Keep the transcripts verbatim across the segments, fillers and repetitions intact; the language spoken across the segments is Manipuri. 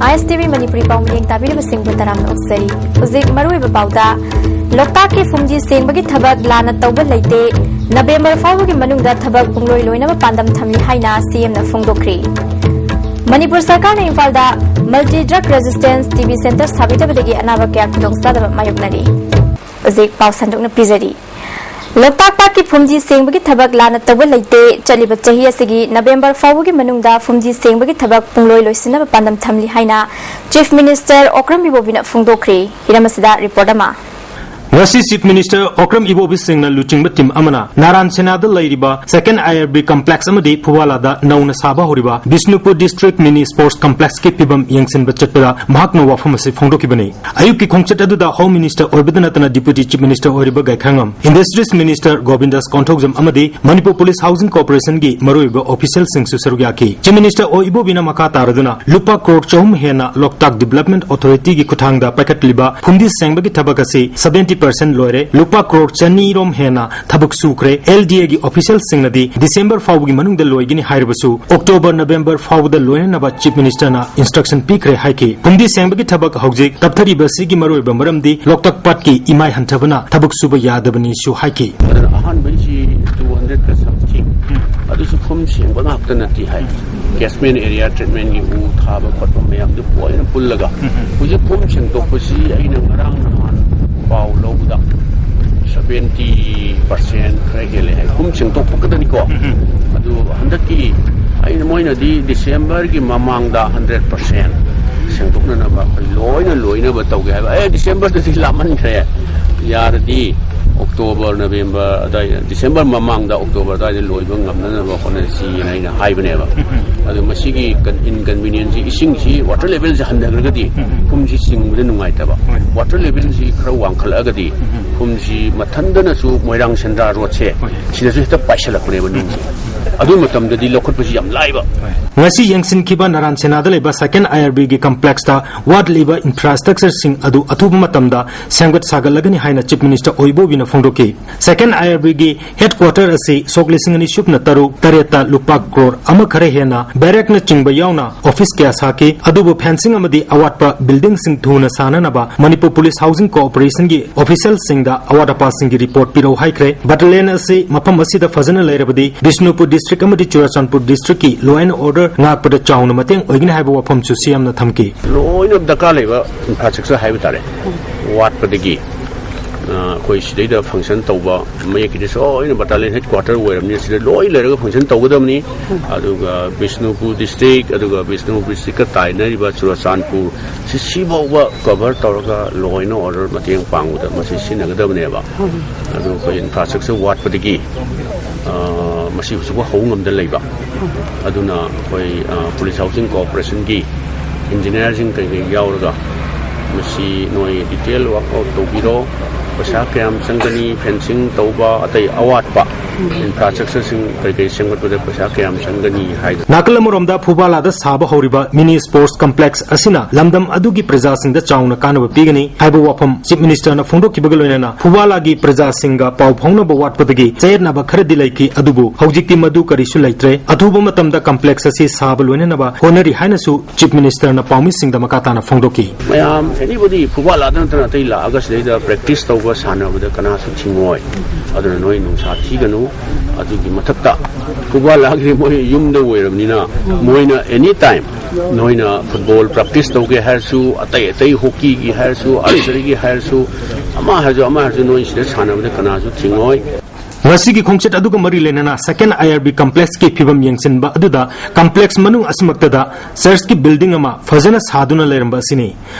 ꯑꯥꯏ ꯑꯦꯁ ꯇꯤ ꯚꯤ ꯃꯅꯤꯄꯨꯔꯤ ꯄꯥꯎ ꯃꯤꯠꯌꯦꯡ ꯇꯥꯕꯤꯔꯤꯕꯁꯤꯡꯕꯨ ꯇꯔꯥꯝꯅ ꯑꯣꯛꯆꯔꯤ꯫ ꯍꯧꯖꯤꯛ ꯃꯔꯨꯑꯣꯏꯕ ꯄꯥꯎꯗ, ꯂꯣꯛꯇꯥꯛꯀꯤ ꯐꯨꯝꯗꯤ ꯁꯦꯡꯕꯒꯤ ꯊꯕꯛ ꯂꯥꯟꯅ ꯇꯧꯕ ꯂꯩꯇꯦ, ꯅꯕꯦꯝꯕꯔ ꯐꯥꯎꯕꯒꯤ ꯃꯅꯨꯡꯗ ꯊꯕꯛ ꯄꯨꯡꯂꯣꯏ ꯂꯣꯏꯅꯕ ꯄꯥꯟꯗꯝ ꯊꯝꯂꯤ ꯍꯥꯏꯅ ꯁꯤ ꯑꯦꯝꯅ ꯐꯣꯡꯗꯣꯛꯈ꯭ꯔꯤ꯫ ꯃꯅꯤꯄꯨꯔ ꯁꯔꯀꯥꯔꯅ ꯏꯝꯐꯥꯜꯗ multi drug resistance T B center ꯁꯥꯕꯤꯗꯕꯗꯒꯤ ꯑꯅꯥꯕ ꯀꯌꯥ ꯈꯨꯗꯣꯡꯆꯥꯗꯕ ꯃꯥꯌꯣꯛꯅꯔꯤ꯫ ꯍꯧꯖꯤꯛ ꯄꯥꯎ ꯁꯟꯗꯣꯛꯅ ꯄꯤꯖꯔꯤ꯫ ꯂꯣꯛꯇꯥꯛ ꯄꯥꯠꯀꯤ ꯐꯨꯝꯗꯤ ꯁꯦꯡꯕꯒꯤ ꯊꯕꯛ ꯂꯥꯟꯅ ꯇꯧꯕ ꯂꯩꯇꯦ꯫ ꯆꯠꯂꯤꯕ ꯆꯍꯤ ꯑꯁꯤꯒꯤ ꯅꯕꯦꯝꯕꯔ ꯐꯥꯎꯕꯒꯤ ꯃꯅꯨꯡꯗ ꯐꯨꯝꯗꯤ ꯁꯦꯡꯕꯒꯤ ꯊꯕꯛ ꯄꯨꯡꯂꯣꯏ ꯂꯣꯏꯁꯤꯟꯅꯕ ꯄꯥꯟꯗꯝ ꯊꯝꯂꯤ ꯍꯥꯏꯅ Chief Minister ꯑꯣꯀ꯭ꯔꯝ ꯏꯕꯣꯕꯤꯅ ꯐꯣꯡꯗꯣꯛꯈ꯭ꯔꯦ꯫ ꯍꯤꯔꯝ ꯑꯁꯤꯗ report ꯑꯃ꯫ ꯉꯁꯤ Chief Minister ꯑꯣꯀ꯭ꯔꯝ ꯏꯕꯣꯕꯤ ꯁꯤꯡꯅ ꯂꯨꯆꯤꯡꯕ team ꯑꯃꯅ ꯅꯥꯔꯥꯟ ꯁꯦꯅꯥꯗ ꯂꯩꯔꯤꯕ Second I R B complex ꯑꯃꯗꯤ ꯐꯨꯋꯥꯂꯥꯗ ꯅꯧꯅ ꯁꯥꯕ ꯍꯧꯔꯤꯕ ꯕꯤꯁꯅꯨꯄꯨꯔ District Mini Sports Complexꯀꯤ ꯐꯤꯕꯝ ꯌꯦꯡꯁꯤꯟꯕ ꯆꯠꯄꯗ ꯃꯍꯥꯛꯅ ꯋꯥꯐꯝ ꯑꯁꯤ ꯐꯣꯡꯗꯣꯛꯈꯤꯕꯅꯤ꯫ ꯑꯌꯨꯛꯀꯤ ꯈꯣꯡꯆꯠ ꯑꯗꯨꯗ Home Minister ꯑꯣꯏꯕꯗ ꯅꯠꯇꯅ Deputy Chief Minister ꯑꯣꯏꯔꯤꯕ ꯒꯥꯏꯈꯥꯉꯝ, Industries Minister ꯒꯣꯕꯤꯟꯗꯥꯁ ꯀꯣꯟꯊꯧꯖꯝ ꯑꯃꯗꯤ ꯃꯅꯤꯄꯨꯔ Police Housing Corporationꯒꯤ ꯃꯔꯨꯑꯣꯏꯕ officialꯁꯤꯡꯁꯨ ꯁꯔꯨꯛ ꯌꯥꯈꯤ꯫ Chief Minister ꯑꯣ ꯏꯕꯣꯕꯤꯅ ꯃꯈꯥ ꯇꯥꯔꯗꯨꯅ ꯂꯨꯄꯥ ꯀ꯭ꯔꯣꯔ ꯆꯍꯨꯝ ꯍꯦꯟꯅ ꯂꯣꯛꯇꯥꯛ Development Authorityꯒꯤ ꯈꯨꯠꯊꯥꯡꯗ ꯄꯥꯏꯈꯠꯂꯤꯕ ꯐꯨꯝꯗꯤ ꯁꯦꯡꯕꯒꯤ ꯊꯕꯛ ꯑꯁꯤ seventy percent ꯂꯣꯏꯔꯦ, ꯂꯨꯄꯥ ꯀ꯭ꯔꯣꯔ ꯆꯅꯤ ꯔꯣꯝ ꯍꯦꯟꯅ ꯊꯕꯛ ꯁꯨꯈ꯭ꯔꯦ꯫ L D Aꯒꯤ officialꯁꯤꯡꯅꯗꯤ December ꯐꯥꯎꯕꯒꯤ ꯃꯅꯨꯡꯗ ꯂꯣꯏꯒꯅꯤ ꯍꯥꯏꯔꯕꯁꯨ October, November ꯐꯥꯎꯕꯗ ꯂꯣꯏꯅꯅꯕ Chief Ministerꯅ instruction ꯄꯤꯈ꯭ꯔꯦ ꯍꯥꯏꯈꯤ꯫ ꯐꯨꯝꯗꯤ ꯁꯦꯡꯕꯒꯤ ꯊꯕꯛ ꯍꯧꯖꯤꯛ ꯇꯞꯊꯔꯤꯕ ꯑꯁꯤꯒꯤ ꯃꯔꯨꯑꯣꯏꯕ ꯃꯔꯝꯗꯤ ꯂꯣꯛꯇꯥꯛ ꯄꯥꯠꯀꯤ ꯏꯃꯥꯏ ꯍꯟꯊꯕꯅ ꯊꯕꯛ ꯁꯨꯕ ꯌꯥꯗꯕꯅꯤꯁꯨ ꯍꯥꯏꯈꯤ꯫ ꯑꯗꯨꯅ ꯑꯍꯥꯟꯕꯩꯁꯤ two hundred ꯀ something, ꯑꯗꯨꯁꯨ ꯐꯨꯝ ꯁꯦꯡꯕ ꯉꯥꯛꯇ ꯅꯠꯇꯦ ꯍꯥꯏ꯫ Catchment area treatmentꯀꯤ ꯎ ꯊꯥꯕ ꯈꯣꯠꯄ ꯃꯌꯥꯝꯗꯨ ꯂꯣꯏꯅ ꯄꯨꯜꯂꯒ ꯍꯧꯖꯤꯛ ꯐꯨꯝ ꯁꯦꯡꯗꯣꯛꯄꯁꯤ ꯑꯩꯅ ꯉꯔꯥꯡ ꯅꯍꯥꯟ ꯄꯥꯎ ꯂꯧꯕꯗ seventy percent ꯈꯔ ꯍꯦꯜꯂꯦ ꯍꯥꯏ꯫ ꯐꯨꯝ ꯁꯦꯡꯗꯣꯛꯄ ꯈꯛꯇꯅꯤꯀꯣ꯫ ꯑꯗꯨ ꯍꯟꯗꯛꯀꯤ ꯑꯩꯅ, ꯃꯣꯏꯅꯗꯤ Decemberꯒꯤ ꯃꯃꯥꯡꯗ hundred percent ꯁꯦꯡꯗꯣꯛꯅꯅꯕ ꯑꯩꯈꯣꯏ ꯂꯣꯏꯅ ꯂꯣꯏꯅꯕ ꯇꯧꯒꯦ ꯍꯥꯏꯕ꯫ ꯑꯦ, Decemberꯗꯗꯤ ꯂꯥꯞꯃꯟꯈ꯭ꯔꯦ꯫ ꯌꯥꯔꯗꯤ October, November ꯑꯗꯥꯏꯗ, December ꯃꯃꯥꯡꯗ October ꯑꯗꯥꯏꯗ ꯂꯣꯏꯕ ꯉꯝꯅꯅꯕ ꯍꯣꯠꯅꯁꯤꯅ ꯑꯩꯅ ꯍꯥꯏꯕꯅꯦꯕ꯫ ꯑꯗꯨ ꯃꯁꯤꯒꯤ ꯀꯟ-, inconvenienceꯁꯤ, ꯏꯁꯤꯡꯁꯤ, water levelꯁꯤ ꯍꯟꯊꯈ꯭ꯔꯒꯗꯤ ꯐꯨꯝꯁꯤ ꯆꯤꯡꯕꯗ ꯅꯨꯡꯉꯥꯏꯇꯕ꯫ Water levelꯁꯤ ꯈꯔ ꯋꯥꯡꯈꯠꯂꯛꯑꯒꯗꯤ ꯐꯨꯝꯁꯤ ꯃꯊꯟꯗꯅꯁꯨ ꯃꯣꯏꯔꯥꯡ ꯁꯦꯟꯗ꯭ꯔꯥ roadꯁꯦ ꯁꯤꯗꯁꯨ ꯍꯦꯛꯇ ꯄꯥꯏꯁꯤꯜꯂꯛꯄꯅꯦꯕ ꯅꯨꯡꯁꯦ꯫ ꯑꯗꯨ ꯃꯇꯝꯗꯗꯤ ꯂꯧꯈꯠꯄꯁꯤ ꯌꯥꯝ ꯂꯥꯏꯕ꯫ ꯉꯁꯤ ꯌꯦꯡꯁꯤꯟꯈꯤꯕ ꯅꯥꯔꯥꯟ ꯁꯦꯅꯥꯗ ꯂꯩꯕ ꯁꯦꯀꯦꯟ ꯑꯥꯏ ꯑꯥꯔ ꯕꯤꯒꯤ ꯀꯝꯄ꯭ꯂꯦꯛꯁꯇ ꯋꯥꯠꯂꯤꯕ ꯏꯟꯐ꯭ꯔꯥꯁ꯭ꯇ꯭ꯔꯛꯆꯔꯁꯤꯡ ꯑꯗꯨ ꯑꯊꯨꯕ ꯃꯇꯝꯗ ꯁꯦꯝꯒꯠ ꯁꯥꯒꯠꯂꯒꯅꯤ ꯍꯥꯏꯅ ꯆꯤꯐ ꯃꯤꯅꯤꯁꯇꯔ ꯑꯣꯏꯕꯣꯕꯤꯅ ꯐꯣꯡꯗꯣꯛꯈꯤ꯫ ꯁꯦꯀꯦꯟ ꯑꯥꯏ ꯑꯥꯔ ꯕꯤꯒꯤ ꯍꯦꯗ ꯀ꯭ꯋꯥꯇꯔ ꯑꯁꯤ ꯁꯣꯛ ꯂꯤꯁꯤꯡ ꯑꯅꯤ ꯁꯨꯞꯅ ꯇꯔꯨꯛ ꯇꯔꯦꯠꯇ ꯂꯨꯄꯥ ꯀ꯭ꯔꯣꯔ ꯑꯃ ꯈꯔ ꯍꯦꯟꯅ ꯕꯦꯔꯦꯛꯅꯆꯤꯡꯕ ꯌꯥꯎꯅ ꯑꯣꯐꯤꯁ ꯀꯌꯥ ꯁꯥꯈꯤ꯫ ꯑꯗꯨꯕꯨ ꯐꯦꯟꯁꯤꯡ ꯑꯃꯗꯤ ꯑꯋꯥꯠꯄ ꯕꯤꯜꯗꯤꯡꯁꯤꯡ ꯊꯨꯅ ꯁꯥꯅꯅꯕ ꯃꯅꯤꯄꯨꯔ ꯄꯨꯂꯤꯁ ꯍꯥꯎꯁꯤꯡ ꯀꯣꯑꯣꯄꯔꯦꯁꯟꯒꯤ ꯑꯣꯐꯤꯁꯤꯌꯦꯜꯁꯤꯡꯗ ꯑꯋꯥꯠ ꯑꯄꯥꯁꯤꯡꯒꯤ ꯔꯤꯄꯣꯔꯠ ꯄꯤꯔꯛꯎ ꯍꯥꯏꯈ꯭ꯔꯦ꯫ ꯕꯠꯇꯂꯦꯟ ꯑꯁꯤ ꯃꯐꯝ ꯑꯁꯤꯗ ꯐꯖꯅ ꯂꯩꯔꯕꯗꯤ ꯕꯤꯁꯅꯨꯄꯨꯔ ꯗꯤꯁꯇ꯭ꯔꯤꯛ ꯑꯃꯗꯤ ꯆꯨꯔꯥꯆꯥꯟꯄꯨꯔ ꯗꯤꯁꯇ꯭ꯔꯤꯛꯀꯤ ꯂꯣ ꯑꯦꯟ ꯑꯣꯔꯗꯔ ꯉꯥꯛꯄꯗ ꯆꯥꯎꯅ ꯃꯇꯦꯡ ꯑꯣꯏꯒꯅꯤ ꯍꯥꯏꯕ ꯋꯥꯐꯝꯁꯨ ꯁꯤꯑꯦꯝꯅ ꯊꯝꯈꯤ꯫ ꯂꯣꯏꯅ ꯗꯔꯀꯥꯔ ꯂꯩꯕ ꯏꯟꯐ꯭ꯔꯥꯁ꯭ꯇ꯭ꯔꯛꯆꯔ ꯍꯥꯏꯕ ꯇꯥꯔꯦ, ꯋꯥꯠꯄꯗꯒꯤ ꯑ, ꯑꯩꯈꯣꯏ ꯁꯤꯗꯩꯗ ꯐꯪꯁꯟ ꯇꯧꯕ ꯃꯌꯦꯛꯀꯤꯗꯤ ꯂꯣꯏꯅ ꯕꯠꯇꯂꯦꯟ ꯍꯦꯗ ꯀ꯭ꯋꯥꯇꯔ ꯑꯣꯏꯔꯕꯅꯤ, ꯁꯤꯗ ꯂꯣꯏ ꯂꯩꯔꯒ ꯐꯪꯁꯟ ꯇꯧꯒꯗꯕꯅꯤ꯫ ꯑꯗꯨꯒ ꯕꯤꯁꯅꯨꯄꯨꯔ ꯗꯤꯁꯇ꯭ꯔꯤꯛ, ꯑꯗꯨꯒ ꯕꯤꯁꯅꯨꯄꯨꯔ ꯗꯤꯁꯇ꯭ꯔꯤꯛꯀ ꯇꯥꯏꯅꯔꯤꯕ ꯆꯨꯔꯥꯆꯥꯟꯄꯨꯔ ꯁꯤ, ꯁꯤꯐꯥꯎꯕ ꯀꯚꯔ ꯇꯧꯔꯒ ꯂꯣ ꯑꯦꯟ ꯑꯣꯔꯗꯔ ꯃꯇꯦꯡ ꯄꯥꯡꯕꯗ ꯃꯁꯤ ꯁꯤꯖꯤꯟꯅꯒꯗꯕꯅꯦꯕ꯫ ꯑꯗꯨ ꯑꯩꯈꯣꯏ ꯏꯟꯐ꯭ꯔꯥꯁ꯭ꯇ꯭ꯔꯛꯆꯔ ꯋꯥꯠꯄꯗꯒꯤ ꯑ, ꯃꯁꯤ ꯍꯧꯖꯤꯛꯐꯥꯎ ꯍꯧꯕ ꯉꯝꯗ ꯂꯩꯕ꯫ ꯑꯗꯨꯅ ꯑꯩꯈꯣꯏ, ꯑ, ꯄꯨꯂꯤꯁ ꯍꯥꯎꯁꯤꯡ ꯀꯣꯑꯣꯄꯔꯦꯁꯟꯒꯤ ꯏꯟꯖꯤꯅꯤꯌꯥꯔꯁꯤꯡ ꯀꯩꯀꯩ ꯌꯥꯎꯔꯒ ꯃꯁꯤ ꯅꯣꯏ ꯗꯤꯇꯦꯜ ꯋꯥꯔꯛ ꯑꯥꯎꯠ ꯇꯧꯕꯤꯔꯣ, ꯄꯩꯁꯥ ꯀꯌꯥꯝ ꯆꯪꯒꯅꯤ, ꯐꯦꯟꯁꯤꯡ ꯇꯧꯕ, ꯑꯇꯩ ꯑꯋꯥꯠꯄ ꯏꯟꯐ꯭ꯔꯥꯁ꯭ꯇ꯭ꯔꯛꯆꯔꯁꯤꯡ ꯀꯩꯀꯩ ꯁꯦꯝꯒꯠꯄꯗ ꯄꯩꯁꯥ ꯀꯌꯥꯝ ꯆꯪꯒꯅꯤ ꯍꯥꯏꯗꯅ꯫ ꯅꯥꯀꯜ ꯑꯃꯔꯣꯝꯗ ꯐꯨꯕꯥꯂꯥꯗ ꯁꯥꯕ ꯍꯧꯔꯤꯕ ꯃꯤꯅꯤ ꯁ꯭ꯄꯣꯔꯠꯁ ꯀꯝꯄ꯭ꯂꯦꯛꯁ ꯑꯁꯤꯅ ꯂꯝꯗꯝ ꯑꯗꯨꯒꯤ ꯄ꯭ꯔꯖꯥꯁꯤꯡꯗ ꯆꯥꯎꯅ ꯀꯥꯟꯅꯕ ꯄꯤꯒꯅꯤ ꯍꯥꯏꯕ ꯋꯥꯐꯝ ꯆꯤꯐ ꯃꯤꯅꯤꯁꯇꯔꯅ ꯐꯣꯡꯗꯣꯛꯈꯤꯕꯒ ꯂꯣꯏꯅꯅ ꯐꯨꯕꯥꯂꯥꯒꯤ ꯄ꯭ꯔꯖꯥꯁꯤꯡꯒ ꯄꯥꯎ ꯐꯥꯎꯅꯕ ꯋꯥꯠꯄꯗꯒꯤ ꯆꯌꯦꯠꯅꯕ ꯈꯔꯗꯤ ꯂꯩꯈꯤ, ꯑꯗꯨꯕꯨ ꯍꯧꯖꯤꯛꯇꯤ ꯃꯗꯨ ꯀꯔꯤꯁꯨ ꯂꯩꯇ꯭ꯔꯦ꯫ ꯑꯊꯨꯕ ꯃꯇꯝꯗ ꯀꯝꯄ꯭ꯂꯦꯛꯁ ꯑꯁꯤ ꯁꯥꯕ ꯂꯣꯏꯅꯅꯕ ꯍꯣꯠꯅꯔꯤ ꯍꯥꯏꯅꯁꯨ ꯆꯤꯐ ꯃꯤꯅꯤꯁꯇꯔꯅ ꯄꯥꯎꯃꯤꯁꯤꯡꯗ ꯃꯈꯥ ꯇꯥꯅ ꯐꯣꯡꯗꯣꯛꯈꯤ꯫ ꯃꯌꯥꯝ, ꯑꯦꯅꯤꯕꯣꯗꯤ, ꯐꯨꯕꯥꯂꯥꯗ ꯅꯠꯇꯅ ꯑꯇꯩ ꯂꯥꯛꯑꯒ ꯁꯤꯗꯩꯗ ꯄ꯭ꯔꯦꯛꯇꯤꯁ ꯇꯧꯕ, ꯁꯥꯟꯅꯕꯗ ꯀꯅꯥꯁꯨ ꯊꯤꯡꯉꯣꯏ꯫ ꯑꯗꯨꯅ ꯅꯣꯏ ꯅꯨꯡꯁꯥ ꯊꯤꯒꯅꯨ꯫ ꯑꯗꯨꯒꯤ ꯃꯊꯛꯇ ꯐꯨꯕꯥꯂꯥꯒꯤꯗꯤ ꯃꯣꯏ ꯌꯨꯝꯗ ꯑꯣꯏꯔꯕꯅꯤꯅ ꯃꯣꯏꯅ ꯑꯦꯅꯤ ꯇꯥꯏꯝ ꯅꯣꯏꯅ ꯐꯨꯠꯕꯣꯜ ꯄ꯭ꯔꯦꯛꯇꯤꯁ ꯇꯧꯒꯦ ꯍꯥꯏꯔꯁꯨ, ꯑꯇꯩ ꯑꯇꯩ ꯍꯣꯀꯤꯒꯤ ꯍꯥꯏꯔꯁꯨ, ꯑꯥꯔꯆꯔꯤꯒꯤ ꯍꯥꯏꯔꯁꯨ, ꯑꯃ ꯍꯥꯏꯔꯁꯨ ꯑꯃ ꯍꯥꯏꯔꯁꯨ ꯅꯣꯏ ꯁꯤꯗ ꯁꯥꯟꯅꯕꯗ ꯀꯅꯥꯁꯨ ꯊꯤꯡꯉꯣꯏ꯫ ꯉꯁꯤꯒꯤ ꯈꯣꯡꯆꯠ ꯑꯗꯨꯒ ꯃꯔꯤ ꯂꯩꯅꯅ ꯁꯦꯀꯦꯟ ꯑꯥꯏ ꯑꯥꯔ ꯕꯤ ꯀꯝꯄ꯭ꯂꯦꯛꯁꯀꯤ ꯐꯤꯕꯝ ꯌꯦꯡꯁꯤꯟꯕ ꯑꯗꯨꯗ ꯀꯝꯄ꯭ꯂꯦꯛꯁ ꯃꯅꯨꯡ ꯑꯁꯤꯃꯛꯇꯗ ꯆꯔꯆꯀꯤ ꯕꯤꯜꯗꯤꯡ ꯑꯃ ꯐꯖꯅ ꯁꯥꯗꯨꯅ ꯂꯩꯔꯝꯕ ꯑꯁꯤꯅꯤ꯫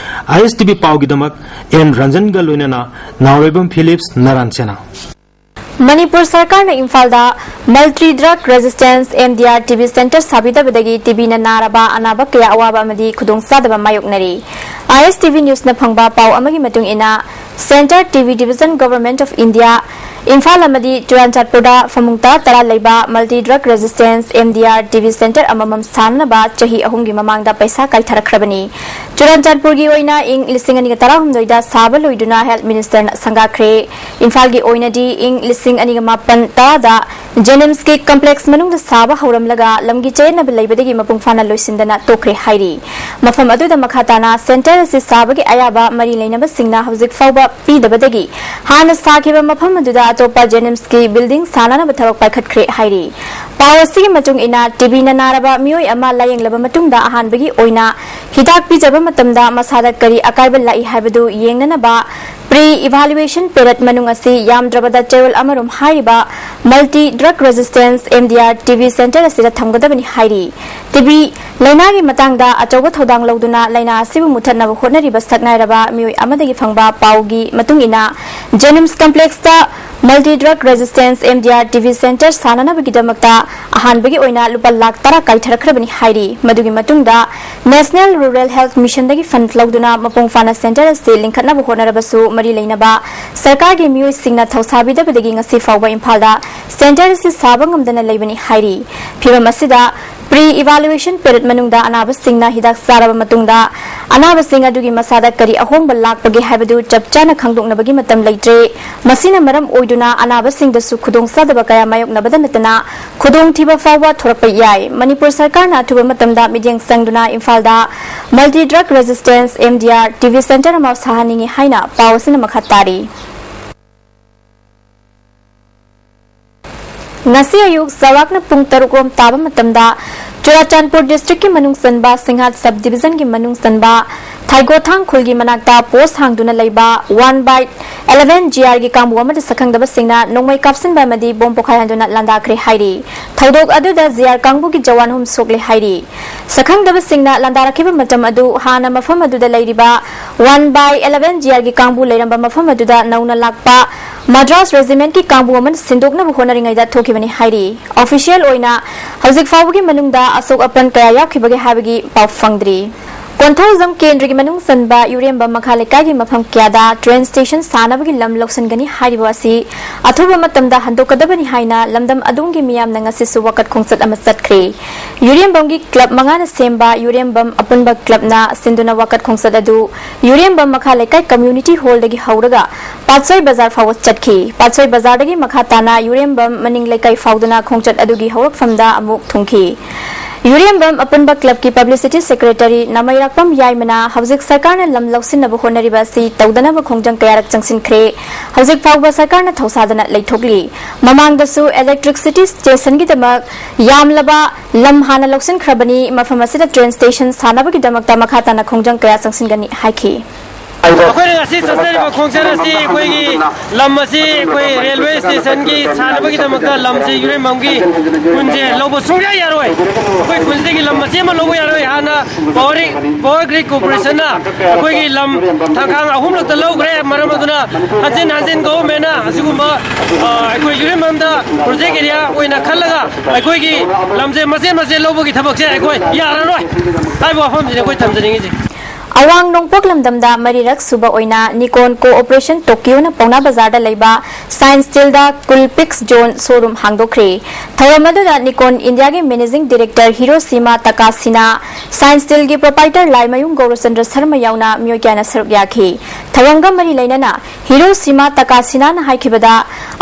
ꯑꯥꯏ ꯑꯦꯁ ꯇꯤ ꯚꯤ ꯄꯥꯎꯒꯤꯗꯃꯛ ꯑꯦꯟ ꯔꯟꯖꯟꯒ ꯂꯣꯏꯅꯅ ꯅꯥꯎꯔꯩꯕꯝ ꯐꯤꯂꯤꯞꯁ, ꯅꯥꯔꯥꯟ ꯁꯦꯅꯥ꯫ ꯃꯅꯤꯄꯨꯔ ꯁꯔꯀꯥꯔꯅ ꯏꯝꯐꯥꯜꯗ multi drug resistance, M D R, T B centre ꯁꯥꯕꯤꯗꯕꯗꯒꯤ ꯇꯤ ꯕꯤꯅ ꯅꯥꯔꯕ ꯑꯅꯥꯕ ꯀꯌꯥ ꯑꯋꯥꯕ ꯑꯃꯗꯤ ꯈꯨꯗꯣꯡꯆꯥꯗꯕ ꯃꯥꯌꯣꯛꯅꯔꯤ꯫ ꯑꯥꯏ ꯑꯦꯁ ꯇꯤ ꯚꯤ ꯅ꯭ꯌꯨꯁꯅ ꯐꯪꯕ ꯄꯥꯎ ꯑꯃꯒꯤ ꯃꯇꯨꯡ ꯏꯟꯅ, centre T B division, government of India, Imphal ꯑꯃꯗꯤ ꯆꯨꯔꯥꯟꯆꯥꯟꯄꯨꯔꯗ ꯐꯃꯨꯡ ꯇꯔꯥ ꯇꯔꯥ ꯂꯩꯕ Multi Drug Resistance M D R T B Center ꯑꯃꯃꯝ ꯁꯥꯅꯅꯕ ꯆꯍꯤ ꯑꯍꯨꯝꯒꯤ ꯃꯃꯥꯡꯗ ꯄꯩꯁꯥ ꯀꯥꯏꯊꯔꯛꯈ꯭ꯔꯕꯅꯤ꯫ ꯆꯨꯔꯥꯟꯆꯥꯟꯄꯨꯔꯒꯤ ꯑꯣꯏꯅ ꯏꯪ ꯂꯤꯁꯤꯡ ꯑꯅꯤꯒ ꯇꯔꯥꯍꯨꯝꯗꯣꯏꯗ ꯁꯥꯕ ꯂꯣꯏꯗꯨꯅ Health Minister ꯅ ꯁꯪꯒꯥꯈ꯭ꯔꯦ꯫ ꯏꯝꯐꯥꯜꯒꯤ ꯑꯣꯏꯅꯗꯤ ꯏꯪ ꯂꯤꯁꯤꯡ ꯑꯅꯤꯒ ꯃꯥꯄꯟ ꯇꯔꯥꯗ JNIMS ꯀꯤ complex ꯃꯅꯨꯡꯗ ꯁꯥꯕ ꯍꯧꯔꯝꯂꯒ ꯂꯝꯒꯤ ꯆꯌꯦꯠꯅꯕ ꯂꯩꯕꯗꯒꯤ ꯃꯄꯨꯡ ꯐꯥꯅ ꯂꯣꯏꯁꯤꯟꯗꯅ ꯇꯣꯛꯈ꯭ꯔꯦ ꯍꯥꯏꯔꯤ꯫ ꯃꯐꯝ ꯑꯗꯨꯗ ꯃꯈꯥ ꯇꯥꯅ center ꯑꯁꯤ ꯁꯥꯕꯒꯤ ꯑꯌꯥꯕ ꯃꯔꯤ ꯂꯩꯅꯕꯁꯤꯡꯅ ꯍꯧꯖꯤꯛ ꯐꯥꯎꯕ ꯄꯤꯗꯕꯗꯒꯤ ꯍꯥꯟꯅ ꯁꯥꯈꯤꯕ ꯃꯐꯝ ꯑꯗꯨꯗ ꯑꯇꯣꯞꯄ JNIMS ꯀꯤ building ꯁꯥꯅꯅꯕ ꯊꯕꯛ ꯄꯥꯏꯈꯠꯈ꯭ꯔꯦ ꯍꯥꯏꯔꯤ꯫ ꯄꯥꯎ ꯑꯁꯤꯒꯤ ꯃꯇꯨꯡ ꯏꯟꯅ, TB ꯅ ꯅꯥꯔꯕ ꯃꯤꯑꯣꯏ ꯑꯃ ꯂꯥꯌꯦꯡꯂꯕ ꯃꯇꯨꯡꯗ ꯑꯍꯥꯟꯕꯒꯤ ꯑꯣꯏꯅ ꯍꯤꯗꯥꯛ ꯄꯤꯖꯕ ꯃꯇꯝꯗ ꯃꯁꯥꯗ ꯀꯔꯤ ꯑꯀꯥꯏꯕ ꯂꯥꯛꯏ ꯍꯥꯏꯕꯗꯨ ꯌꯦꯡꯅꯅꯕ pre evaluation period ꯃꯅꯨꯡ ꯑꯁꯤ ꯌꯥꯝꯗ꯭ꯔꯕꯗ ꯆꯌꯣꯜ ꯑꯃꯔꯣꯝ ꯍꯥꯏꯔꯤꯕ Multi Drug Resistance M D R T B Center ꯑꯁꯤꯗ ꯊꯝꯒꯗꯕꯅꯤ ꯍꯥꯏꯔꯤ꯫ TB ꯂꯥꯏꯅꯥꯒꯤ ꯃꯇꯥꯡꯗ ꯑꯆꯧꯕ ꯊꯧꯗꯥꯡ ꯂꯧꯗꯨꯅ ꯂꯥꯏꯅꯥ ꯑꯁꯤꯕꯨ ꯃꯨꯊꯠꯅꯕ ꯍꯣꯠꯅꯔꯤꯕ ꯁꯛꯅꯥꯏꯔꯕ ꯃꯤꯑꯣꯏ ꯑꯃꯗꯒꯤ ꯐꯪꯕ ꯄꯥꯎꯒꯤ ꯃꯇꯨꯡ ꯏꯟꯅ, JNIMS complex ꯇ Multi Drug Resistance M D R T B Center ꯁꯥꯅꯅꯕꯒꯤꯗꯃꯛꯇ ꯑꯍꯥꯟꯕꯒꯤ ꯑꯣꯏꯅ ꯂꯨꯄꯥ ꯂꯥꯈ ꯇꯔꯥ ꯀꯥꯏꯊꯔꯛꯈ꯭ꯔꯕꯅꯤ ꯍꯥꯏꯔꯤ꯫ ꯃꯗꯨꯒꯤ ꯃꯇꯨꯡꯗ National Rural Health Mission ꯗꯒꯤ fund ꯂꯧꯗꯨꯅ ꯃꯄꯨꯡ ꯐꯥꯅ center ꯑꯁꯤ ꯂꯤꯡꯈꯠꯅꯕ ꯍꯣꯠꯅꯔꯕꯁꯨ, ꯃꯔꯤ ꯂꯩꯅꯕ ꯁꯔꯀꯥꯔꯒꯤ ꯃꯤꯑꯣꯏꯁꯤꯡꯅ ꯊꯧꯁꯥꯕꯤꯗꯕꯗꯒꯤ ꯉꯁꯤ ꯐꯥꯎꯕ ꯏꯝꯐꯥꯜꯗ center ꯑꯁꯤ ꯁꯥꯕ ꯉꯝꯗꯅ ꯂꯩꯕꯅꯤ ꯍꯥꯏꯔꯤ꯫ ꯐꯤꯚꯝ ꯑꯁꯤꯗ pre evaluation period ꯃꯅꯨꯡꯗ ꯑꯅꯥꯕꯁꯤꯡꯅ ꯍꯤꯗꯥꯛ ꯆꯥꯔꯕ ꯃꯇꯨꯡꯗ ꯑꯅꯥꯕꯁꯤꯡ ꯑꯗꯨꯒꯤ ꯃꯁꯥꯗ ꯀꯔꯤ ꯑꯍꯣꯡꯕ ꯂꯥꯛꯄꯒꯦ ꯍꯥꯏꯕꯗꯨ ꯆꯞ ꯆꯥꯅ ꯈꯪꯗꯣꯛꯅꯕꯒꯤ ꯃꯇꯝ ꯂꯩꯇ꯭ꯔꯦ꯫ ꯃꯁꯤꯅ ꯃꯔꯝ ꯑꯣꯏꯗꯨꯅ ꯑꯅꯥꯕꯁꯤꯡꯗꯁꯨ ꯈꯨꯗꯣꯡꯆꯥꯗꯕ ꯀꯌꯥ ꯃꯥꯌꯣꯛꯅꯕꯗ ꯅꯠꯇꯅ ꯈꯨꯗꯣꯡꯊꯤꯕ ꯐꯥꯎꯕ ꯊꯣꯔꯛꯄ ꯌꯥꯏ꯫ ꯃꯅꯤꯄꯨꯔ ꯁꯔꯀꯥꯔꯅ ꯑꯊꯨꯕ ꯃꯇꯝꯗ ꯃꯤꯠꯌꯦꯡ ꯆꯪꯗꯨꯅ ꯏꯝꯐꯥꯜꯗ Multi Drug Resistance M D R T B Center ꯑꯃ ꯁꯥꯍꯟꯅꯤꯡꯏ ꯍꯥꯏꯅ ꯄꯥꯎ ꯑꯁꯤꯅ ꯃꯈꯥ ꯇꯥꯔꯤ꯫ ꯉꯁꯤ ꯑꯌꯨꯛ ꯆꯥꯎꯔꯥꯛꯅ ꯄꯨꯡ ꯇꯔꯨꯛ ꯔꯣꯝ ꯇꯥꯕ ꯃꯇꯝꯗ ꯆꯨꯔꯥꯆꯥꯟꯄꯨꯔ district ꯀꯤ ꯃꯅꯨꯡ ꯆꯟꯕ ꯁꯤꯡꯍꯥꯠ sub division ꯒꯤ ꯃꯅꯨꯡ ꯆꯟꯕ ꯊꯥꯏꯒꯣꯊꯥꯡ ꯈꯨꯜꯒꯤ ꯃꯅꯥꯛꯇ post ꯍꯥꯡꯗꯨꯅ ꯂꯩꯕ one by eleven G R ꯒꯤ ꯀꯥꯡꯕꯨ ꯑꯃꯗ ꯁꯛꯈꯪꯗꯕꯁꯤꯡꯅ ꯅꯣꯡꯃꯩ ꯀꯥꯞꯁꯤꯟꯕ ꯑꯃꯗꯤ ꯕꯣꯝ ꯄꯣꯈꯥꯏꯍꯟꯗꯨꯅ ꯂꯥꯟꯗꯥꯈ꯭ꯔꯦ ꯍꯥꯏꯔꯤ꯫ ꯊꯧꯗꯣꯛ ꯑꯗꯨꯗ G R ꯀꯥꯡꯕꯨꯒꯤ ꯖꯋꯥꯟ ꯑꯍꯨꯝ ꯁꯣꯛꯂꯦ ꯍꯥꯏꯔꯤ꯫ ꯁꯛꯈꯪꯗꯕꯁꯤꯡꯅ ꯂꯥꯟꯗꯥꯔꯛꯈꯤꯕ ꯃꯇꯝ ꯑꯗꯨ ꯍꯥꯟꯅ ꯃꯐꯝ ꯑꯗꯨꯗ ꯂꯩꯔꯤꯕ one by eleven G R ꯒꯤ ꯀꯥꯡꯕꯨ ꯂꯩꯔꯝꯕ ꯃꯐꯝ ꯑꯗꯨꯗ ꯅꯧꯅ ꯂꯥꯛꯄ Madras Regiment ꯀꯤ ꯀꯥꯡꯕꯨ ꯑꯃꯅ ꯁꯤꯟꯗꯣꯛꯅꯕ ꯍꯣꯠꯅꯔꯤꯉꯩꯗ ꯊꯣꯛꯈꯤꯕꯅꯤ ꯍꯥꯏꯔꯤ꯫ Official ꯑꯣꯏꯅ ꯍꯧꯖꯤꯛ ꯐꯥꯎꯕꯒꯤ ꯃꯅꯨꯡꯗ ꯑꯁꯣꯛ ꯑꯄꯟ ꯀꯌꯥ ꯌꯥꯎꯈꯤꯕꯒꯦ ꯍꯥꯏꯕꯒꯤ ꯄꯥꯎ ꯐꯪꯗ꯭ꯔꯤ꯫ ꯀꯣꯟꯊꯧꯖꯝ ꯀꯦꯟꯗ꯭ꯔꯒꯤ ꯃꯅꯨꯡ ꯆꯟꯕ ꯌꯨꯔꯦꯝꯕꯝ ꯃꯈꯥ ꯂꯩꯀꯥꯏꯒꯤ ꯃꯐꯝ ꯀꯌꯥꯗ ꯇ꯭ꯔꯦꯟ ꯁ꯭ꯇꯦꯁꯟ ꯁꯥꯅꯕꯒꯤ ꯂꯝ ꯂꯧꯁꯤꯟꯒꯅꯤ ꯍꯥꯏꯔꯤꯕ ꯑꯁꯤ ꯑꯊꯨꯕ ꯃꯇꯝꯗ ꯍꯟꯗꯣꯛꯀꯗꯕꯅꯤ ꯍꯥꯏꯅ ꯂꯝꯗꯝ ꯑꯗꯣꯝꯒꯤ ꯃꯤꯌꯥꯝꯅ ꯉꯁꯤꯁꯨ ꯋꯥꯀꯠ ꯈꯣꯡꯆꯠ ꯑꯃ ꯆꯠꯈ꯭ꯔꯦ꯫ ꯌꯨꯔꯦꯝꯕꯝꯒꯤ ꯀ꯭ꯂꯕ ꯃꯉꯥꯅ ꯁꯦꯝꯕ ꯌꯨꯔꯦꯝꯕꯝ ꯑꯄꯨꯟꯕ ꯀ꯭ꯂꯕꯅ ꯁꯤꯟꯗꯨꯅ ꯋꯥꯀꯠ ꯈꯣꯡꯆꯠ ꯑꯗꯨ ꯌꯨꯔꯦꯝꯕꯝ ꯃꯈꯥ ꯂꯩꯀꯥꯏ ꯀꯝꯃ꯭ꯌꯨꯅꯤꯇꯤ ꯍꯣꯜꯗꯒꯤ ꯍꯧꯔꯒ ꯄꯥꯠꯁꯣꯏ ꯕꯖꯥꯔ ꯐꯥꯎꯕ ꯆꯠꯈꯤ꯫ ꯄꯥꯠꯁꯣꯏ ꯕꯖꯥꯔꯗꯒꯤ ꯃꯈꯥ ꯇꯥꯅ ꯌꯨꯔꯦꯝꯕꯝ ꯃꯅꯤꯡ ꯂꯩꯀꯥꯏ ꯐꯥꯎꯗꯨꯅ ꯈꯣꯡꯆꯠ ꯑꯗꯨꯒꯤ ꯍꯧꯔꯛꯐꯝꯗ ꯑꯃꯨꯛ ꯊꯨꯡꯈꯤ꯫ ꯌꯨꯔꯦꯝꯕꯝ ꯑꯄꯨꯟꯕ ꯀ꯭ꯂꯕꯀꯤ ꯄꯕ꯭ꯂꯤꯁꯤꯇꯤ ꯁꯦꯀ꯭ꯔꯦꯇꯔꯤ ꯅꯃꯩꯔꯥꯛꯄꯝ ꯌꯥꯏꯃꯅ ꯍꯧꯖꯤꯛ ꯁꯔꯀꯥꯔꯅ ꯂꯝ ꯂꯧꯁꯤꯟꯅꯕ ꯍꯣꯠꯅꯔꯤꯕ ꯑꯁꯤ ꯇꯧꯗꯅꯕ ꯈꯣꯡꯖꯪ ꯀꯌꯥꯔꯛ ꯆꯪꯁꯤꯟꯈ꯭ꯔꯦ꯫ ꯍꯧꯖꯤꯛ ꯐꯥꯎꯕ ꯁꯔꯀꯥꯔꯅ ꯊꯧꯁꯥꯗꯅ ꯂꯩꯊꯣꯛꯂꯤ꯫ ꯃꯃꯥꯡꯗꯁꯨ ꯏꯂꯦꯛꯇ꯭ꯔꯤꯛꯁꯤꯇꯤ ꯁ꯭ꯇꯦꯁꯟꯒꯤꯗꯃꯛ ꯌꯥꯝꯂꯕ ꯂꯝ ꯍꯥꯟꯅ ꯂꯧꯁꯤꯟꯈ꯭ꯔꯕꯅꯤ꯫ ꯃꯐꯝ ꯑꯁꯤꯗ ꯇ꯭ꯔꯦꯟ ꯁ꯭ꯇꯦꯁꯟ ꯁꯥꯅꯕꯒꯤꯗꯃꯛꯇ ꯃꯈꯥ ꯇꯥꯅ ꯈꯣꯡꯖꯪ ꯀꯌꯥ ꯆꯪꯁꯤꯟꯒꯅꯤ ꯍꯥꯏꯈꯤ꯫ ꯑꯩꯈꯣꯏꯅ ꯉꯁꯤ ꯆꯠꯆꯔꯤꯕ ꯈꯣꯡꯆꯠ ꯑꯁꯤ ꯑꯩꯈꯣꯏꯒꯤ ꯂꯝ ꯑꯁꯤ ꯑꯩꯈꯣꯏ ꯔꯦꯜꯋꯦ ꯁ꯭ꯇꯦꯁꯟꯒꯤ ꯁꯥꯅꯕꯒꯤꯗꯃꯛꯇ ꯂꯝꯁꯤ ꯌꯨꯔꯦꯝꯕꯝꯒꯤ ꯈꯨꯟꯁꯦ ꯂꯧꯕ ꯁꯨꯡꯌꯥ ꯌꯥꯔꯣꯏ꯫ ꯑꯩꯈꯣꯏ ꯈꯨꯟꯁꯤꯗꯒꯤ ꯂꯝ ꯃꯆꯦꯠ ꯑꯃ ꯂꯧꯕ ꯌꯥꯔꯣꯏ꯫ ꯍꯥꯟꯅ ꯄꯋꯥꯔ ꯄꯋꯥꯔ ꯒ꯭ꯔꯤꯗ ꯀꯣꯔꯄꯣꯔꯦꯁꯟꯅ ꯑꯩꯈꯣꯏꯒꯤ ꯂꯝ ꯊꯥꯡꯈꯥꯡ ꯑꯍꯨꯝꯂꯛꯇ ꯂꯧꯈ꯭ꯔꯦ꯫ ꯃꯔꯝ ꯑꯗꯨꯅ ꯍꯟꯖꯤꯟ ꯍꯟꯖꯤꯟ ꯒꯣꯚꯔꯟꯃꯦꯟꯅ ꯑꯁꯤꯒꯨꯝꯕ, ꯑ, ꯑꯩꯈꯣꯏ ꯌꯨꯔꯦꯝꯕꯝꯗ ꯄ꯭ꯔꯣꯖꯦꯛ ꯑꯦꯔꯤꯌꯥ ꯑꯣꯏꯅ ꯈꯜꯂꯒ ꯑꯩꯈꯣꯏꯒꯤ ꯂꯝꯁꯦ ꯃꯆꯦꯠ ꯃꯆꯦꯠ ꯂꯧꯕꯒꯤ ꯊꯕꯛꯁꯦ ꯑꯩꯈꯣꯏ ꯌꯥꯔꯔꯣꯏ ꯍꯥꯏꯕ ꯋꯥꯐꯝꯁꯤꯅꯤ ꯑꯩꯈꯣꯏ ꯊꯝꯖꯅꯤꯡꯉꯤꯁꯦ꯫ ꯑꯋꯥꯡ ꯅꯣꯡꯄꯣꯛ ꯂꯝꯗꯝꯗ ꯃꯔꯤꯔꯛ ꯁꯨꯕ ꯑꯣꯏꯅ ꯅꯤꯀꯣꯟ ꯀꯣꯑꯣꯄꯔꯦꯁꯟ ꯇꯣꯀꯤꯌꯣꯅ ꯄꯥꯎꯅꯥ ꯕꯖꯥꯔꯗ ꯂꯩꯕ ꯁꯥꯏꯟꯁ ꯁ꯭ꯇꯤꯜꯗ ꯀꯨꯜꯄꯤꯛꯁ ꯖꯣꯟ ꯁꯣꯔꯨꯝ ꯍꯥꯡꯗꯣꯛꯈ꯭ꯔꯦ꯫ ꯊꯧꯔꯝ ꯑꯗꯨꯗ ꯅꯤꯀꯣꯟ ꯏꯟꯗꯤꯌꯥꯒꯤ managing director ꯍꯤꯔꯣꯁꯤꯃꯥ ꯇꯀꯥꯁꯤꯅꯥ, science ꯁ꯭ꯇꯤꯜꯒꯤ proprietor Laimayum ꯒꯧꯔꯆꯟꯗ꯭ꯔ Sharma ꯌꯥꯎꯅ ꯃꯤꯑꯣꯏ ꯀꯌꯥꯅ ꯁꯔꯨꯛ ꯌꯥꯈꯤ꯫ ꯊꯧꯔꯝꯒ ꯃꯔꯤ ꯂꯩꯅꯅ ꯍꯤꯔꯣꯁꯤꯃꯥ ꯇꯀꯥꯁꯤꯅꯥꯅ ꯍꯥꯏꯈꯤꯕꯗ,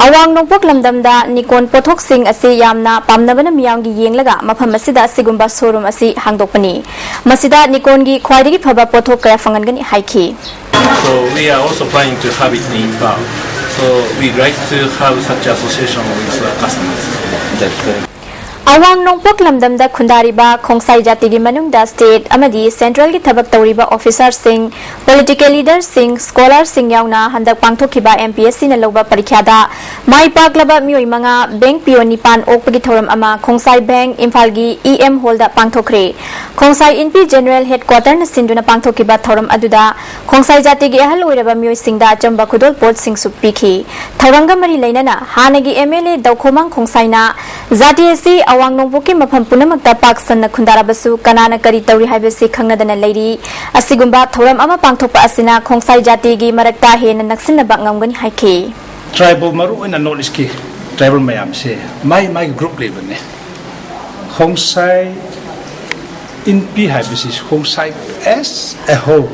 ꯑꯋꯥꯡ ꯅꯣꯡꯄꯣꯛ ꯂꯝꯗꯝꯗ ꯅꯤꯀꯣꯟ ꯄꯣꯠꯊꯣꯛꯁꯤꯡ ꯑꯁꯤ ꯌꯥꯝꯅ ꯄꯥꯝꯅꯕꯅ ꯃꯤꯌꯥꯝꯒꯤ ꯌꯦꯡꯂꯒ ꯃꯐꯝ ꯑꯁꯤꯗ ꯑꯁꯤꯒꯨꯝꯕ ꯁꯣꯔꯨꯝ ꯑꯁꯤ ꯍꯥꯡꯗꯣꯛꯄꯅꯤ꯫ ꯃꯁꯤꯗ ꯅꯤꯀꯣꯟꯒꯤ ꯈ꯭ꯋꯥꯏꯗꯒꯤ ꯐꯕ ꯄꯣꯠꯊꯣꯛ ꯀꯌꯥ ꯐꯪꯍꯟꯒꯅꯤ ꯍꯥꯏꯈꯤ꯫ So we are also planning to have it in Imphal. So we'd like to have such association with uh, customers. ꯑꯋꯥꯡ ꯅꯣꯡꯄꯣꯛ ꯂꯝꯗꯝꯗ ꯈꯨꯟꯗꯥꯔꯤꯕ ꯈꯣꯡꯁꯥꯏ ꯖꯥꯇꯤꯒꯤ ꯃꯅꯨꯡꯗ ꯁ꯭ꯇꯦꯠ ꯑꯃꯗꯤ ꯁꯦꯟꯇ꯭ꯔꯦꯜꯒꯤ ꯊꯕꯛ ꯇꯧꯔꯤꯕ ꯑꯣꯐꯤꯁꯥꯔꯁꯤꯡ, ꯄꯣꯂꯤꯇꯤꯀꯦꯜ ꯂꯤꯗꯔꯁꯤꯡ, ꯁ꯭ꯀꯣꯂꯥꯔꯁꯤꯡ ꯌꯥꯎꯅ ꯍꯟꯗꯛ ꯄꯥꯡꯊꯣꯛꯈꯤꯕ ꯑꯦꯝ ꯄꯤ ꯑꯦꯁ ꯁꯤꯅ ꯂꯧꯕ ꯄꯔꯤꯈ꯭ꯌꯥꯗ ꯃꯥꯏ ꯄꯥꯛꯂꯕ ꯃꯤꯑꯣꯏ ꯃꯉꯥ, ꯕꯦꯡꯛ ꯄꯤꯌꯣꯟ ꯅꯤꯄꯥꯟ ꯑꯣꯛꯄꯒꯤ ꯊꯧꯔꯝ ꯑꯃ ꯈꯣꯡꯁꯥꯏ ꯕꯦꯡꯛ ꯏꯝꯐꯥꯜꯒꯤ ꯏ ꯑꯦꯝ ꯍꯣꯜꯗ ꯄꯥꯡꯊꯣꯛꯈ꯭ꯔꯦ꯫ ꯈꯣꯡꯁꯥꯏ ꯏꯟꯄꯤ ꯖꯦꯅꯔꯦꯜ ꯍꯦꯗꯀ꯭ꯋꯥꯇꯔꯅ ꯁꯤꯟꯗꯨꯅ ꯄꯥꯡꯊꯣꯛꯈꯤꯕ ꯊꯧꯔꯝ ꯑꯗꯨꯗ ꯈꯣꯡꯁꯥꯏ ꯖꯥꯇꯤꯒꯤ ꯑꯍꯜ ꯑꯣꯏꯔꯕ ꯃꯤꯑꯣꯏꯁꯤꯡꯗ ꯑꯆꯝꯕ ꯈꯨꯗꯣꯜ ꯄꯣꯠꯁꯤꯡꯁꯨ ꯄꯤꯈꯤ꯫ ꯊꯧꯔꯝꯒ ꯃꯔꯤ ꯂꯩꯅꯅ ꯍꯥꯟꯅꯒꯤ ꯑꯦꯝ ꯑꯦꯜ ꯑꯦ ꯗꯧꯈꯣꯃꯥꯡ ꯈꯣꯡꯁꯥꯏꯅ ꯖꯥꯇꯤ ꯑꯁꯤ ꯑꯋꯥꯡ ꯅꯣꯡꯄꯣꯛꯀꯤ ꯃꯐꯝ ꯄꯨꯝꯅꯃꯛꯇ ꯄꯥꯛ ꯁꯟꯅ ꯈꯨꯟꯗꯥꯔꯕꯁꯨ ꯀꯅꯥꯅ ꯀꯔꯤ ꯇꯧꯔꯤ ꯍꯥꯏꯕꯁꯤ ꯈꯪꯅꯗꯅ ꯂꯩꯔꯤ꯫ ꯑꯁꯤꯒꯨꯝꯕ ꯊꯧꯔꯝ ꯑꯃ ꯄꯥꯡꯊꯣꯛꯄ ꯑꯁꯤꯅ ꯈꯣꯡꯁꯥꯏ ꯖꯥꯇꯤꯒꯤ ꯃꯔꯛꯇ ꯍꯦꯟꯅ ꯅꯛꯁꯤꯟꯅꯕ ꯉꯝꯒꯅꯤ ꯍꯥꯏꯈꯤ꯫ Tribal, ꯃꯔꯨ ꯑꯣꯏꯅ North East ꯀꯤ tribal ꯃꯌꯥꯝꯁꯦ ꯃꯥꯏ ꯃꯥꯏꯒꯤ group ꯂꯩꯕꯅꯦ꯫ ꯈꯣꯡꯁꯥꯏ ꯏꯟꯄꯤ ꯍꯥꯏꯕꯁꯤ ꯈꯣꯡꯁꯥꯏ as a whole,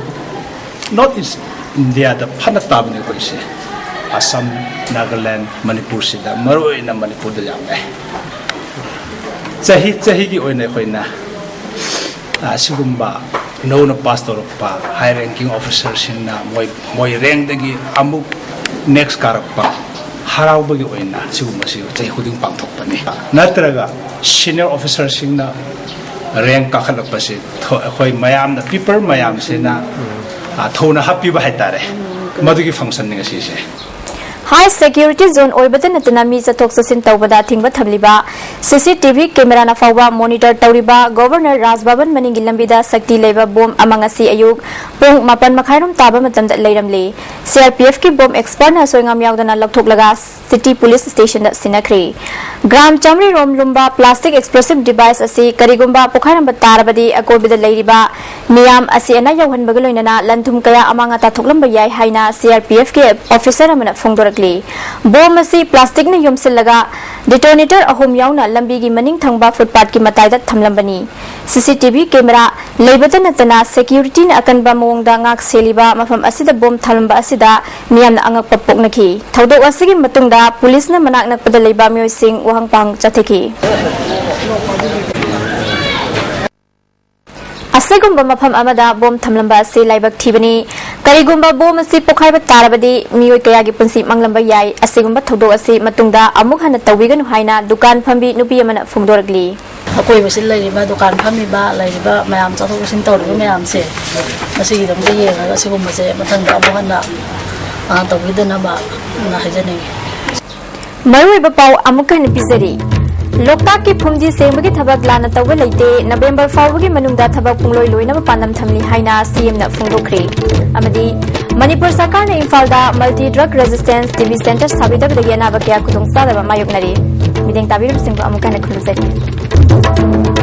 North East India ꯗ ꯐꯅ ꯇꯥꯕꯅꯤ ꯑꯩꯈꯣꯏꯁꯦ꯫ ꯑꯁꯥꯝ, ꯅꯥꯒꯥꯂꯦꯟ, ꯃꯅꯤꯄꯨꯔꯁꯤꯗ, ꯃꯔꯨ ꯑꯣꯏꯅ ꯃꯅꯤꯄꯨꯔꯗ ꯌꯥꯝꯃꯦ꯫ ꯆꯍꯤ ꯆꯍꯤꯒꯤ ꯑꯣꯏꯅ ꯑꯩꯈꯣꯏꯅ, ꯑ, ꯁꯤꯒꯨꯝꯕ ꯅꯧꯅ pass ꯇꯧꯔꯛꯄ high ranking officer ꯁꯤꯡꯅ ꯃꯣꯏ, ꯃꯣꯏ rank ꯗꯒꯤ ꯑꯃꯨꯛ next ꯀꯥꯔꯛꯄ ꯍꯔꯥꯎꯕꯒꯤ ꯑꯣꯏꯅ ꯁꯤꯒꯨꯝꯕꯁꯤ ꯆꯍꯤ ꯈꯨꯗꯤꯡ ꯄꯥꯡꯊꯣꯛꯄꯅꯤ꯫ ꯅꯠꯇ꯭ꯔꯒ senior officer ꯁꯤꯡꯅ rank ꯀꯥꯈꯠꯂꯛꯄꯁꯤ ꯊꯣ-, ꯑꯩꯈꯣꯏ ꯃꯌꯥꯝꯅ, people ꯃꯌꯥꯝꯁꯤꯅ, ꯑ, ꯊꯧꯅ ꯍꯥꯞꯄꯤꯕ ꯍꯥꯏꯇꯥꯔꯦ꯫ ꯃꯗꯨꯒꯤ function ꯅꯤ ꯉꯁꯤꯁꯦ꯫ High security zone ꯑꯣꯏꯕꯇ ꯅꯠꯇꯅ ꯃꯤ ꯆꯠꯊꯣꯛ ꯆꯠꯁꯤꯟ ꯇꯧꯕꯗ ꯑꯊꯤꯡꯕ ꯊꯝꯂꯤꯕ C C T V camera ꯅ ꯐꯥꯎꯕ monitor ꯇꯧꯔꯤꯕ Governor Raj Bhavan ꯃꯅꯤꯡꯒꯤ ꯂꯝꯕꯤꯗ ꯁꯛꯇꯤ ꯂꯩꯕ bomb ꯑꯃ ꯉꯁꯤ ꯑꯌꯨꯛ ꯄꯨꯡ ꯃꯥꯄꯟ ꯃꯈꯥꯏꯔꯣꯝ ꯇꯥꯕ ꯃꯇꯝꯗ ꯂꯩꯔꯝꯂꯤ꯫ C R P F ꯀꯤ bomb expert ꯅ ꯑꯁꯣꯏ ꯑꯉꯥꯝ ꯌꯥꯎꯗꯅ ꯂꯧꯊꯣꯛꯂꯒ City Police Station ꯗ ꯁꯤꯟꯅꯈ꯭ꯔꯤ꯫ Gram ꯆꯥꯃꯔꯤ ꯔꯣꯝ ꯂꯨꯝꯕ plastic explosive device ꯑꯁꯤ ꯀꯔꯤꯒꯨꯝꯕ ꯄꯣꯈꯥꯏꯔꯝꯕ ꯇꯥꯔꯕꯗꯤ ꯑꯀꯣꯏꯕꯗ ꯂꯩꯔꯤꯕ ꯃꯤꯌꯥꯝ ꯑꯁꯤ ꯑꯅꯥ ꯌꯧꯍꯟꯕꯒ ꯂꯣꯏꯅꯅ ꯂꯟ ꯊꯨꯝ ꯀꯌꯥ ꯑꯃꯥꯡ ꯑꯇꯥ ꯊꯣꯛꯂꯝꯕ ꯌꯥꯏ ꯍꯥꯏꯅ C R P F ꯀꯤ officer ꯑꯃꯅ ꯐꯣꯡꯗꯣꯔꯛꯂꯤ꯫ Bomb ꯑꯁꯤ plastic ꯅ ꯌꯣꯝꯁꯤꯜꯂꯒ detonator ꯑꯍꯨꯝ ꯌꯥꯎꯅ ꯂꯝꯕꯤꯒꯤ ꯃꯅꯤꯡ ꯊꯪꯕ footpath ꯀꯤ ꯃꯇꯥꯏꯗ ꯊꯝꯂꯝꯕꯅꯤ꯫ C C T V camera ꯂꯩꯕꯇ ꯅꯠꯇꯅ security ꯅ ꯑꯀꯟꯕ ꯃꯑꯣꯡꯗ ꯉꯥꯛ ꯁꯦꯜꯂꯤꯕ ꯃꯐꯝ ꯑꯁꯤꯗ bomb ꯊꯝꯂꯝꯕ ꯑꯁꯤꯗ ꯃꯤꯌꯥꯝꯅ ꯑꯉꯛꯄ ꯄꯣꯛꯅꯈꯤ꯫ ꯊꯧꯗꯣꯛ ꯑꯁꯤꯒꯤ ꯃꯇꯨꯡꯗ police ꯅ ꯃꯅꯥꯛ ꯅꯛꯄꯗ ꯂꯩꯕ ꯃꯤꯑꯣꯏꯁꯤꯡ ꯋꯥꯍꯪ ꯄꯥꯎꯍꯪ ꯆꯠꯊꯈꯤ꯫ ꯑꯁꯤꯒꯨꯝꯕ ꯃꯐꯝ ꯑꯃꯗ bomb ꯊꯝꯂꯝꯕ ꯑꯁꯤ ꯂꯥꯏꯕꯛ ꯊꯤꯕꯅꯤ꯫ ꯀꯔꯤꯒꯨꯝꯕ bomb ꯑꯁꯤ ꯄꯣꯈꯥꯏꯕ ꯇꯥꯔꯕꯗꯤ ꯃꯤꯑꯣꯏ ꯀꯌꯥꯒꯤ ꯄꯨꯟꯁꯤ ꯃꯥꯡꯂꯝꯕ ꯌꯥꯏ꯫ ꯑꯁꯤꯒꯨꯝꯕ ꯊꯧꯗꯣꯛ ꯑꯁꯤ ꯃꯇꯨꯡꯗ ꯑꯃꯨꯛ ꯍꯟꯅ ꯇꯧꯕꯤꯒꯅꯨ ꯍꯥꯏꯅ ꯗꯨꯀꯥꯟ ꯐꯝꯕꯤ ꯅꯨꯄꯤ ꯑꯃꯅ ꯐꯣꯡꯗꯣꯔꯛꯂꯤ꯫ ꯑꯀꯣꯏꯕꯁꯤꯗ ꯂꯩꯔꯤꯕ ꯗꯨꯀꯥꯟ ꯐꯝꯃꯤꯕ, ꯂꯩꯔꯤꯕ ꯃꯌꯥꯝ, ꯆꯠꯊꯣꯛ ꯆꯠꯁꯤꯟ ꯇꯧꯔꯤꯕ ꯃꯌꯥꯝꯁꯦ, ꯃꯁꯤꯒꯤꯗꯃꯛꯇ ꯌꯦꯡꯉꯒ ꯑꯁꯤꯒꯨꯝꯕꯁꯦ ꯃꯊꯪꯗ ꯑꯃꯨꯛ ꯍꯟꯅ, ꯑ, ꯇꯧꯕꯤꯗꯅꯕ ꯍꯥꯏꯖꯅꯤꯡꯉꯤ꯫ ꯃꯔꯨꯑꯣꯏꯕ ꯄꯥꯎ ꯑꯃꯨꯛ ꯍꯟꯅ ꯄꯤꯖꯔꯤ꯫ ꯂꯣꯛꯇꯥꯛꯀꯤ ꯐꯨꯝꯗꯤ ꯁꯦꯡꯕꯒꯤ ꯊꯕꯛ ꯂꯥꯟꯅ ꯇꯧꯕ ꯂꯩꯇꯦ꯫ November ꯐꯥꯎꯕꯒꯤ ꯃꯅꯨꯡꯗ ꯊꯕꯛ ꯄꯨꯡꯂꯣꯏ ꯂꯣꯏꯅꯕ ꯄꯥꯟꯗꯝ ꯊꯝꯂꯤ ꯍꯥꯏꯅ C M ꯅ ꯐꯣꯡꯗꯣꯛꯈ꯭ꯔꯦ꯫ ꯑꯃꯗꯤ ꯃꯅꯤꯄꯨꯔ ꯁꯔꯀꯥꯔꯅ ꯏꯝꯐꯥꯜꯗ multi drug resistance T B center ꯁꯥꯕꯤꯗꯕꯗꯒꯤ ꯑꯅꯥꯕ ꯀꯌꯥ ꯈꯨꯗꯣꯡꯆꯥꯗꯕ ꯃꯥꯌꯣꯛꯅꯔꯤ꯫ ꯃꯤꯠꯌꯦꯡ ꯇꯥꯕꯤꯔꯤꯕꯁꯤꯡꯕꯨ ꯑꯃꯨꯛ ꯍꯟꯅ ꯈꯨꯔꯨꯝꯖꯔꯤ꯫